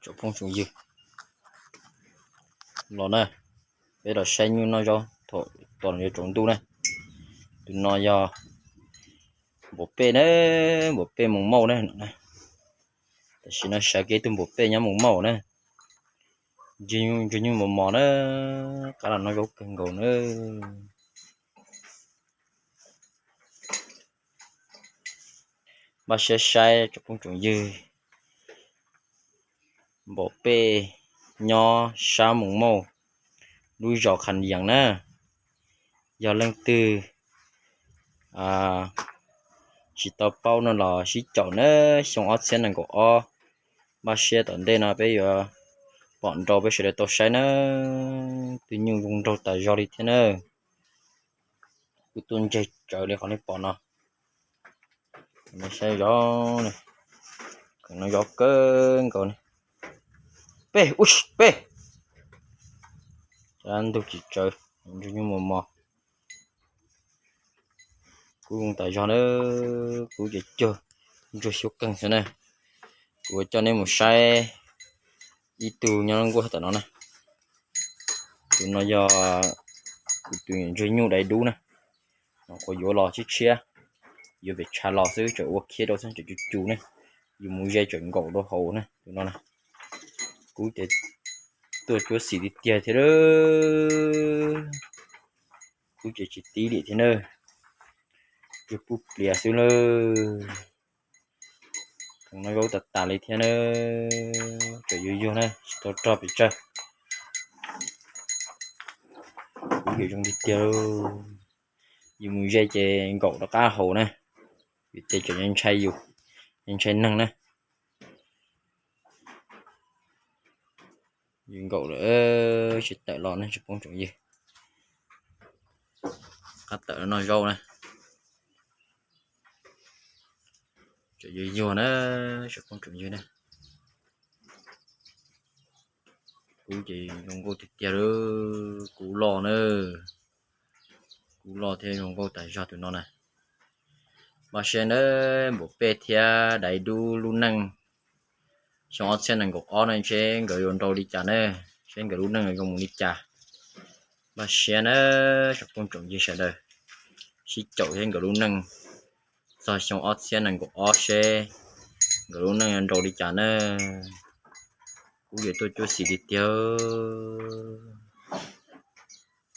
Tsoom phooj tsoom ywg, los na, peb los saib nyuj noj zaub thaum tos yuav tsaus ntuj na. Tus no yog npaum peb na, npaum peb Moos Mauj na. Tam sim no sawv kiag ib tug npaum peb nyob Moos Mauj na. Ntswg nyuj mos mos na, qab los noj zaub kawg nkaus na. Npaj siab saib tsoom phooj tsoom ywg, npaum peb nyob sab Moos Mauj, lub zos Khas Yees na. Yog leej twg tsis tau paub no los sib caum na, xyoo ob txhiab nees nkaum ob, npaj siab tom ntej no peb yuav pom nrau peb sawv daws tau saib na. Tus nyuj zoo nraug tas zog li thiab na. Kuj tuaj ntseg tsawv li qhov nej pom no. Saib zov, no zov kawg nkaus ne. Peb, ub, peb, ntug tsis tsawv, ntswg nyuj mos mos. Kuj zoo tas zog na, kuv ces cuag ntsuag xyuab qeeg xwb na. Kuv coj nej mus saib ib tug nyob nkuaj tom no na. Tus no yog kuv tus ntsuag nyuj dai dub na. No kuv yuav los tshiab tshiab, yuav pem tshav los xwb, tseem ua khiab rau xwb, tseem cus cus ne. Yus mus ze tseem nkaum rau hauv na tus no na. Kuv ces tuaj cuab xim tiag tiag thiab. Kuv ces tsis tib li thiab na, tsuag pub plias xwb lawm. Noj zaub tas tas li thiab na, tseem yuag yuag na, tsis tau rog pes tsawg. Kuv ces zoo tiag tiag, yus mus ze ces nkaum rov qab hauv na, vim tias tseem ntshai yus, ntshai neeg na. Yus nkaum lawm, tsis tawm los ne tsoom phooj tsoom ywg. Qab tawm noj zaub na. Tseem yuag yuag na, tsoom phooj tsoom ywg na. Kuv ces zoo nkauj tiag tiag lawm, kuv loj na. Kuv loj thiab zoo nkauj tas zog tus no na. Npaj siab na, npaum peb thiab dai dub lub neej. Xyoo ob txhiab nees nkaum ob no seb nkawd yuav nrau li cas na, seb nkawd lub neej yuav zoo mus li cas. Npaj siab na, tsoom phooj tsoom ywg sawv daws, sib caum seb nkawd lub neej txog xyoo ob txhiab nees nkaum ob seb nkawd lub neej yuav nrau li cas na. Kuv yuav tuaj cuab xim tiag tiag.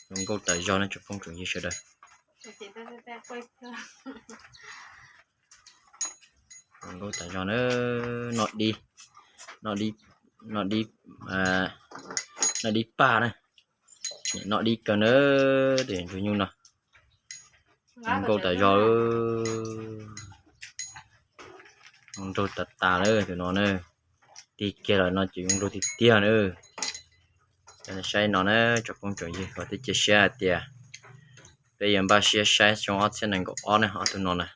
Zoo nkauj tas zog na tsoom phooj tsoom ywg sawv daws. Zoo nkauj tas zog na, noj dib, noj dib, noj dib, noj dib paj na, noj dib kawg na, tus ntsuag nyuj no. Zoo nkauj tas zog, zoo nraug tas tas na tus no na. Tig kiag los no ces zoo nraug tiag tiag na. Saib no na tsoom phooj tsoom ywg, vam thiab cia siab hais tias peb yuav npaj siab saib xyoo ob txhiab nees nkaum ob na ob tug no na.